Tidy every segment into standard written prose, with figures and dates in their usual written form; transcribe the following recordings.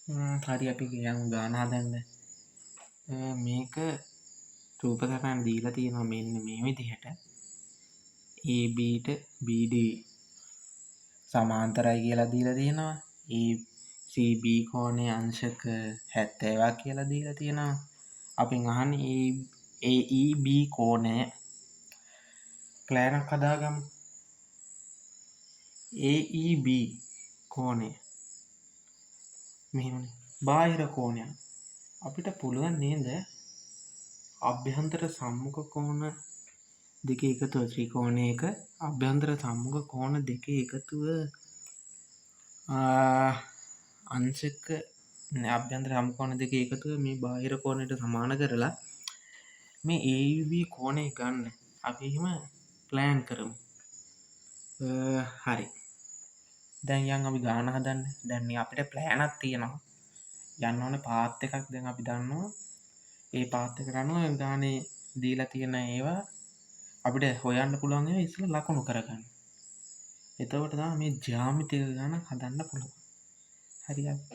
හරි, අපි යමු ගාන හදන්න. මේක රූප සටහන දීලා තියෙනවා මෙන්න මේ විදිහට. AB ට BD සමාන්තරයි කියලා දීලා තියෙනවා. ACB කෝණය අංශක 70ක් කියලා දීලා තියෙනවා. අපෙන් අහන්නේ AEB කෝණය. ප්ලෑනක් හදාගමු. AEB කෝණය මෙහෙමනේ. බාහිර කෝණයක්. අපිට පුළුවන් නේද අභ්‍යන්තර සම්මුඛ කෝණ දෙකේ එකතුව, ත්‍රිකෝණයක අභ්‍යන්තර සම්මුඛ කෝණ දෙකේ එකතුව අංශක නෑ, අභ්‍යන්තර සම්මුඛ කෝණ දෙකේ එකතුව මේ බාහිර කෝණයට සමාන කරලා මේ AEB කෝණය ගන්න. අපි එහෙම ප්ලෑන් කරමු. හරි. දැන් යන් අපි ගාන හදන්න. දැන් මේ අපිට ප්ලෑනක් තියෙනවා. යන්න ඕනේ පාත් එකක් දැන් අපි දන්නවා. ඒ පාත් එකට අනුව ගානේ දීලා තියෙන ඒවා අපිට හොයන්න පුළුවන් ඒවා ඉස්සෙල්ලා ලකුණු කරගන්න. එතකොට තමයි මේ ජ්‍යාමිතික ගානක් හදන්න පුළුවන්. හරි, අපි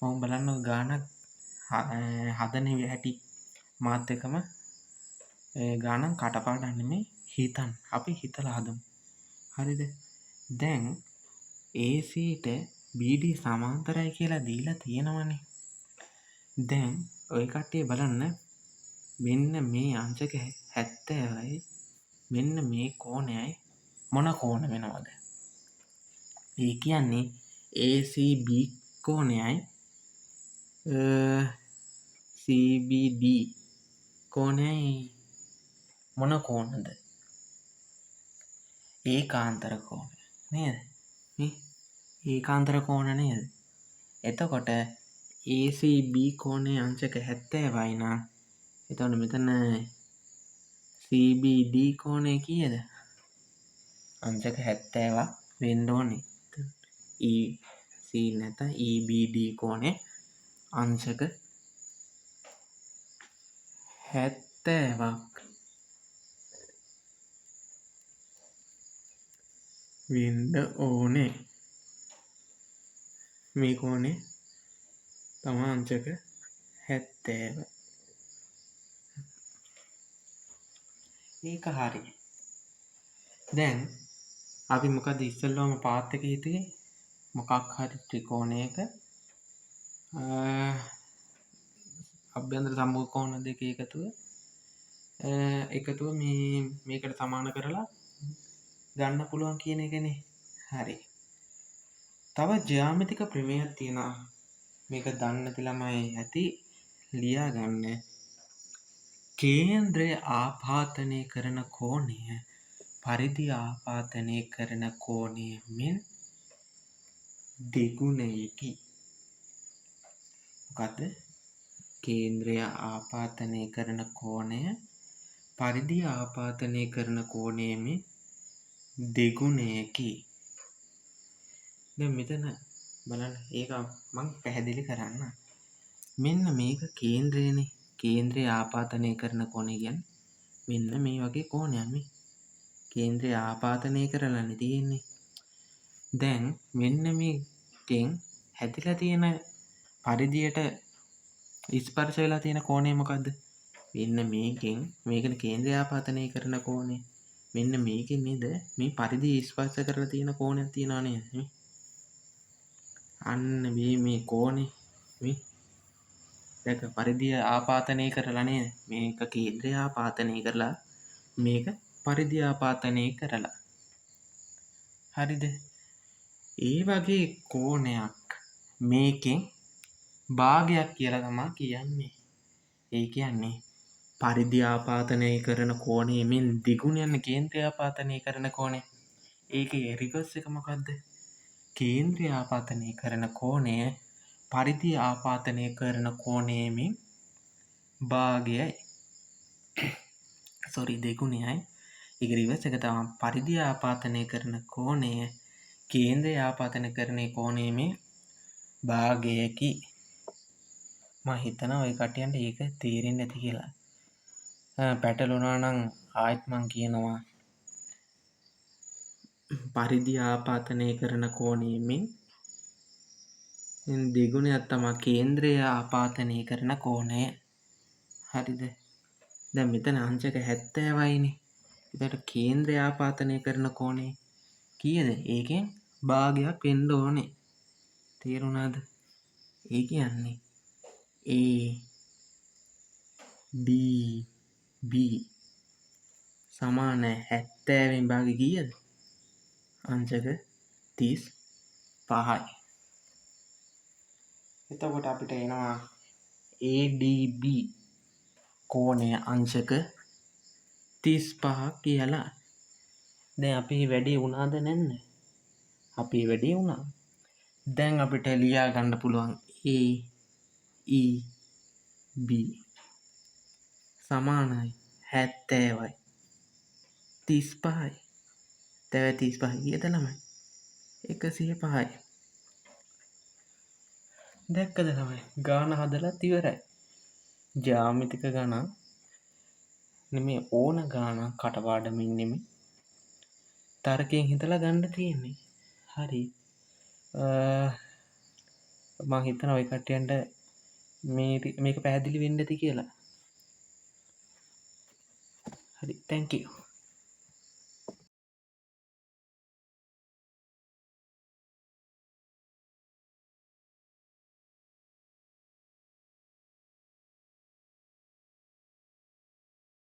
මම බලන්න ගානක් හදන හැටි මාත් එක්කම ඒ ගානක් කටපාඩම් නෙමෙයි හිතන්න. අපි හිතලා හදමු. හරිද? දැන් AC ට BD සමාන්තරයි කියලා දීලා තියෙනවනේ. දැන් ඔය කට්ටිය බලන්න මෙන්න මේ අංශක 70යි මෙන්න මේ කෝණයයි මොන කෝණ වෙනවද? ඒ කියන්නේ ACB කෝණයයි CBD කෝණයයි මොන කෝණද? ඒකාන්තර කෝණ නේද? මේ ඒකාන්තර කෝණ නේද? එතකොට ACB කෝණය අංශක 70යි නම් එතකොට මෙතන CBD කෝණය කීයද? අංශක 70ක් වෙන්න ඕනේ. EC නැත්නම් EBD කෝණය අංශක 70ක් වෙන්න ඕනේ. මේ කෝණය තමා අංශක 70. ඒක හරි. දැන් අපි මොකද ඉස්සෙල්ලාම පාත් එකේ හිටියේ? මොකක් හරි ත්‍රිකෝණයක අභ්‍යන්තර සම්මුඛ කෝණ දෙකේ එකතුව මේකට සමාන කරලා ගන්න පුළුවන් කියන එකනේ. හරි. තව ජ්‍යාමිතික ප්‍රමේයක් තියෙනවා. මේක දන්නේ නැති ළමයි ඇති ලියා ගන්න. කේන්ද්‍රය ආපාතනය කරන කෝණය පරිධි ආපාතනය කරන කෝණය මෙන් දෙගුණයකි. මොකද්ද? කේන්ද්‍රය ආපාතනය කරන කෝණය පරිධි ආපාතනය කරන කෝණය මෙන් දෙගුණයකි. දැන් මෙතන බලන්න, ඒක මං පැහැදිලි කරන්න. මෙන්න මේක කේන්ද්‍රයනේ. කේන්ද්‍රය ආපාතනය කරන කෝණය කියන්නේ මෙන්න මේ වගේ කෝණයක් මේ. කේන්ද්‍රය ආපාතනය කරලානේ තියෙන්නේ. දැන් මෙන්න මේකෙන් හැදිලා තියෙන පරිධියට ස්පර්ශ වෙලා තියෙන කෝණය මොකද්ද? මෙන්න මේකෙන්, මේකනේ කේන්ද්‍රය ආපාතනය කරන කෝණය. මෙන්න මේකෙන් නේද මේ පරිධිය ස්පර්ශ කරලා තියෙන කෝණයක් තියෙනවා නේද? මේ අන්න මේ කෝණේ මේ දැක පරිධිය ආපාතනය කරලා නේද? මේක කේන්ද්‍රය ආපාතනය කරලා මේක පරිධිය ආපාතනය කරලා. හරිද? ඒ වගේ කෝණයක් මේකෙන් භාගයක් කියලා තමා කියන්නේ. ඒ කියන්නේ පරිධි ආපාතනය කරන කෝණය මෙන් දෙගුණ යන කේන්ද්‍රය ආපාතනය කරන කෝණය. ඒකේ රිවර්ස් එක මොකද්ද? කේන්ද්‍රය ආපාතනය කරන කෝණය පරිධි ආපාතනය කරන කෝණය මෙන් භාගයයි. සෝරි, දෙගුණයයි. ඒක රිවර්ස් එක තමයි පරිධි ආපාතනය කරන කෝණය කේන්ද්‍රය ආපාතනය කරන කෝණය මෙන් භාගයකි. මං හිතනවා ඔය කට්ටියන්ට ඒක තේරෙන්නේ නැති කියලා. පැටලුණා නම් ආයෙත් මං කියනවා පරිධි ආපාතනය කරන කෝණය මෙන් දෙගුණයක් තමයි කේන්ද්‍රය ආපාතනය කරන කෝණය. හරිද? දැන් මෙතන අංශක 70යිනේ. එතකොට කේන්ද්‍රය ආපාතනය කරන කෝණය කීයද? ඒකෙන් භාගයක් වෙන්න ඕනේ. තේරුණාද? ඒ කියන්නේ A D B සමාන 70න් භාගය කීයද? අංශක 35යි. එතකොට අපිට එනවා ADB කෝණය අංශක 35ක් කියලා. දැන් අපි වැඩේ වුණාද නැද්ද? අපි වැඩේ වුණා. දැන් අපිට ලියා ගන්න පුළුවන් A E B සමානයි 70යි 35යි. 70 35 කීයද ළමයි? 105යි. දැක්කද ළමයි? ගාන හදලත් ඉවරයි. ජ්‍යාමිතික ගණන් නෙමෙයි, ඕන ගානක් කටපාඩමින් නෙමෙයි, තර්කයෙන් හිතලා ගන්න තියෙන්නේ. හරි. මං හිතනවා ඔය කට්ටියන්ට මේක පැහැදිලි වෙන්න ඇති කියලා. හරි, thank you.